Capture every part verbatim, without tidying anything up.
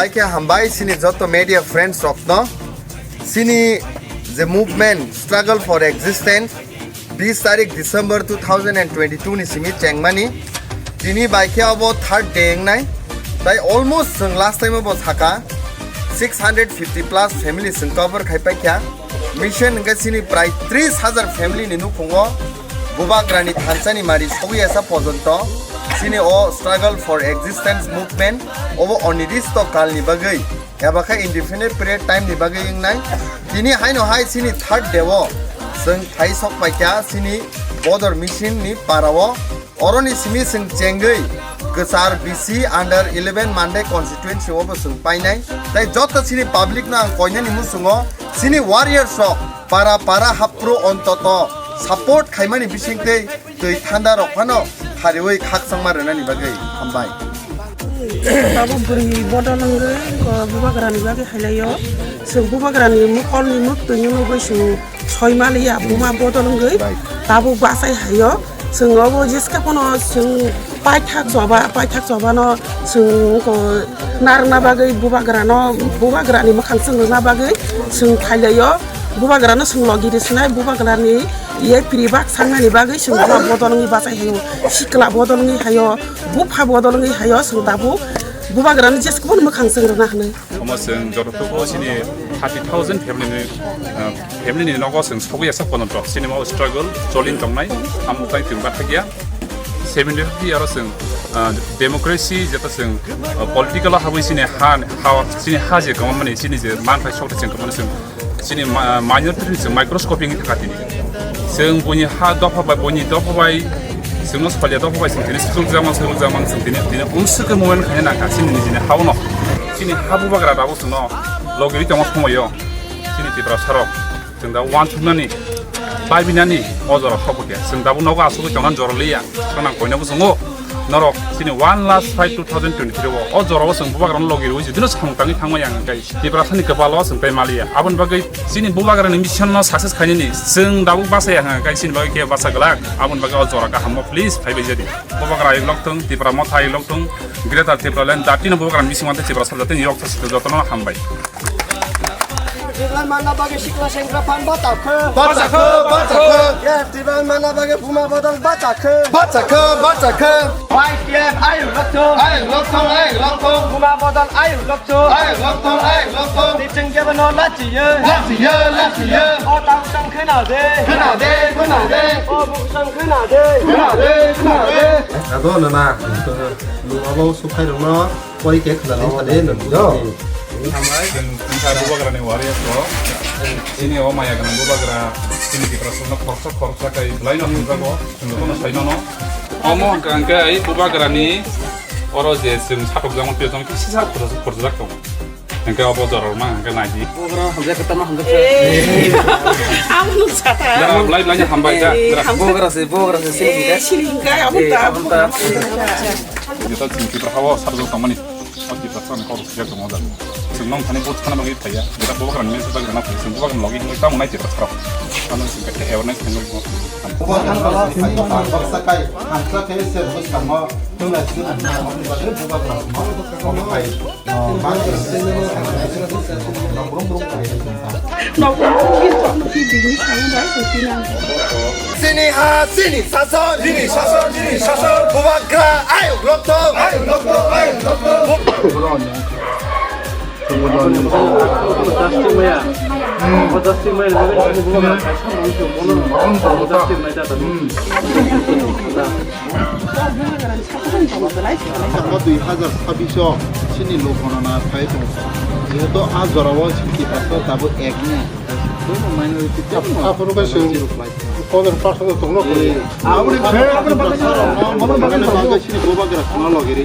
Khe hambai chini joto media friends rokno. Chini je movement Struggle for Existence bis tarik December two thousand and twenty-two ni simi chengmani. Tini bai khe abo third day wngnai. Tai almost chwng last time abo saka six hundred fifty plus family chwng cover khai paikha. Mission hwnkhe chini prai tris hajar family ni nukhungo Bubagrani thansa ni mari sogwi asa pojonto chini o Struggle for Existence movement obo oniristo kal ni bagwi eba khe indefinite period time ni bagwi wngnai. Tini haino hai chini third day o chwng phai sok paikha chini Bodol Mission ni para o. Oroni simi chwng chengwi kwchar B C under eleven Mandai constituency o bo chwng painai. Tai joto chini public no ang koinani muchungo chini warriors rok para para hapro ontoto support khaimani bisingtwi twi thanda rok phano khariwi khakchangma rwnani bagwi hambai. Tabuk bwrwi bodol wngwi, o, bubagrani bagwi hailaio. Chwng bubagrani mokolni mwktwino nugwi chwng soi maliya, buma bodol wngwi tabuk bachai haio. Chwng obo jeska phano chwng paithak choba, paithak chobano chwng, o, narwkna bagwi bubagrano, bubagrani mwkhang chwng rwna bagwi chwng hailaio. Bubagrano chwng logi rwsinai, bubagrani ye piri bak sangnani bagwi chwng buma bodol wngwi bachai haio, sikla bodol wngwi haio. Bupha bodol wngwi haio chwng tabuk bubagrani jeska phano mwkhang chwng rwna hwnwi. Omo chwng joto tubuo chini thirty thousand family ni, ah, family ni nogo chwng sogwi asa pono tok. Chini mo struggle cholin tongnai, amo tai chwng bathakya. Seventy fifty aro chwng, ah, democracy jeta chwng, ah, political o habwi chini ha, ha, chini ha je kwmamani, chini je manthai sokthai chwng kwmani chwng chini ma-, minority ni chwng microscopic wngwi thangkha tini. Chwng buini ha dopha bai, buini dopha bai, chwngno solia dopha bai, chwng tini swrwngjakmang, swrwngjakmang, chwng tini, tini umswk khe movement khaina nangkha chini nijini ha-o no. Chini ha bubagra tabuk chwngno logi rwi tongma somoio chini Tiprasa rok. Chwng da uansuknani, baibinani o jora sokphaikha. Chwng tabuk nogo asugwi tongna jora liya. Khana koina bo chwngo. Norok chini one last fight two thousand twenty-three o, o jorao chwng bubagrano logi rwi jidino samung tangwi thangmani ang khe Tiprasani kwpalo chwng tei maliya. Aboni bagwi chini bubagrani mission no success khainani chwng dabuk bachai ang khe chini bagwi khe bacha glak. Aboni bagwi o jora kaham o please phaibai jadi. Bubagra ayuk lok thung, Tipra motha ayuk lok thung, Greater Tipraland jatino bubagrani bising mantei Tiprasa jatini yok thasi jotono hambai. Tiprasa manna bagwi sikla sengra phan bacha kho. Bacha kho, bacha kho. Yes, Tiprasa manna bagwi buma bodol bacha kho. Bacha kho, bacha kho. Y T F ayuk lok thung. Ayuk lok thung, ayuk lok thung. Buma bodol ayuk lok thung. Ayuk lok thung, ayuk lok thung. Niching kebo no lachiyo. Lachiyo, lachiyo. O tang tang khena de. Khena de, khena de. O buk tang khena de. Khena de, khena de. Ado nana. Lu abo suphai rokno. Pori khe khwlai thani nang do. Hambai. Chwng wngkha bubagrani warriors rok. Chini o maya gwnang bubagra chini Tiprasano khoroksa khoroksa kai bwlaino hamjago. Chwng jotono sai mano. Omo hwnkha hwnkhe ai bubagrani oro je chwng satokjakma tei jong kisa khoroksa khoroksa tongo. Hwnkhe obo jorok ma hwnkhe naidi. Bubagra hamjak khe tamo hamjak. Ang nuk sata. Jara bwlai bwlaino hambai da. Jara. Bubagra se, bubagra se sini hwnkhe. Sini hwnkhe abo ta. Abo ta. Jota chwng Tipra hao sarjak tongmani. O Tiprasani kok sijak tongo da. Chwng nong thani vote sana bagwi phaiya. Jeta bubagrani message bagwi rwna phai. Chwng bubagrani logi hwnwi tamo nai Tiprasarok. Ano chwng khe awareness thangwi tongo. Bubagrani logi phai, baksa kai, hamsa khe se rwgwi samo, thwngla sini hamsa, hamsa bagwi bubagrani mo. Kok phai. Chini ha, chini sason, chini sason, chini sason. Bubagra, ayuk lok thung, ayuk lok thung, ayuk lok thung. Saka dui hazar sabbish o chini lokono na phai tongo. Jehetu a jorao chini Tiprasa tabuk ek ni. Aphuru khe chwng pondro pash hajar tongno kori. Aboni bagwi chini bubagra khna logiri.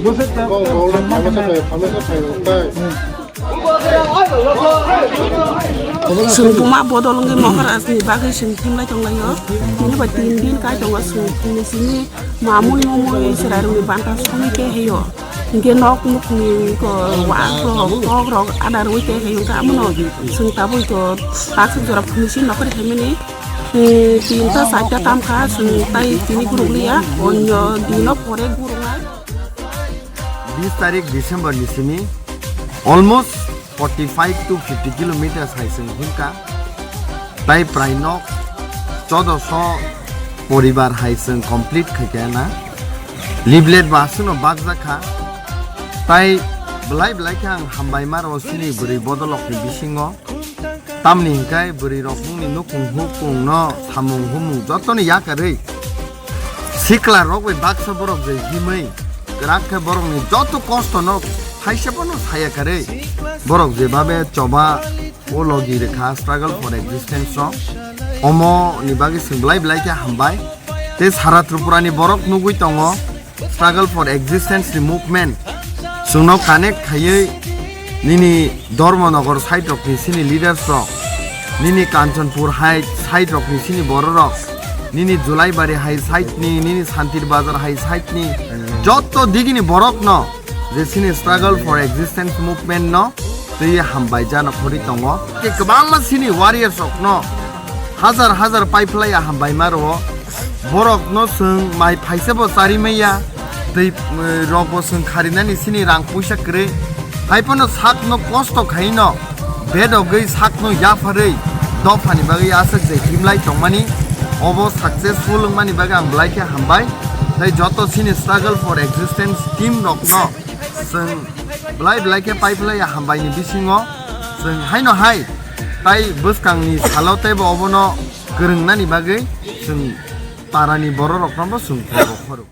Chwng buma bodol wngwi Maharaj ni bagwi chwng thumlai tonglaio. Tini bai tin din kai tongo chwng, tini simi mamui mumui chwrairokni banta songwi khe heio. Hinkhe nok nukni ko wal rok, kok rok ada rwui khe heio, hinkhe amono chwng tabuk ko taksuk jora phunisi nokori khaimani, eh, tinta charta tamkha chwng tai tini guruk liya, onyo dino pore guruknai. Bis tarik December ni simi Almost forty-five to fifty kilometers hai chwng himkha. Tai prai nok chodoso poribar hai chwng complete khaikha na. Leaflet ba aswkno bakjakha. Tai belai belai khe ang hambai maro chini bwrwi bodolokni bisingo. Tamni hwnkhe bwrwi rok nungni nukhung hukung no samung humung jotoni yakarwi sikla rok bai baksa borok je himwi kwrak khe borokni joto kosto no thaisa bono saya karwi borok jebabe choba o logi rwkha struggle for existence no omo ni bagwi chwng belai belai khe hambai tei sara Tripura ni borok nugwi tongo. Struggle for existence ni movement chwngno connect khaiwi nini Dharmanagar side rokni sini leaders rok, nini Kanchanpur hai side rokni sini bororok, nini Julaibari hai side ni, nini Santir Bazar hai side ni joto digini borokno je sini struggle for existence movement no twi hambai jana khori tongo. Ke kwbangma sini warriors rokno hajar hajar paiphlai ya hambai maro. Borok no chwng mai phaisa bo chari maya. Twi eh, rok bo chwng kharinani sini rang puisa kwrwi. Hai phano sak no kosto khai no bedogwi sak no yapharwi dophani bagwi aswk je himlai tongmani obo successful wngmani bagwi ang belai khe hambai. Tai joto sini struggle for existence team rok no chwng belai belai khe paiphlai ya hambai ni bisingo chwng haino hai tai bwskang ni salo tei bo obono kwrwng nani bagwi chwng para ni borok rok no bo chwng khoro khoro.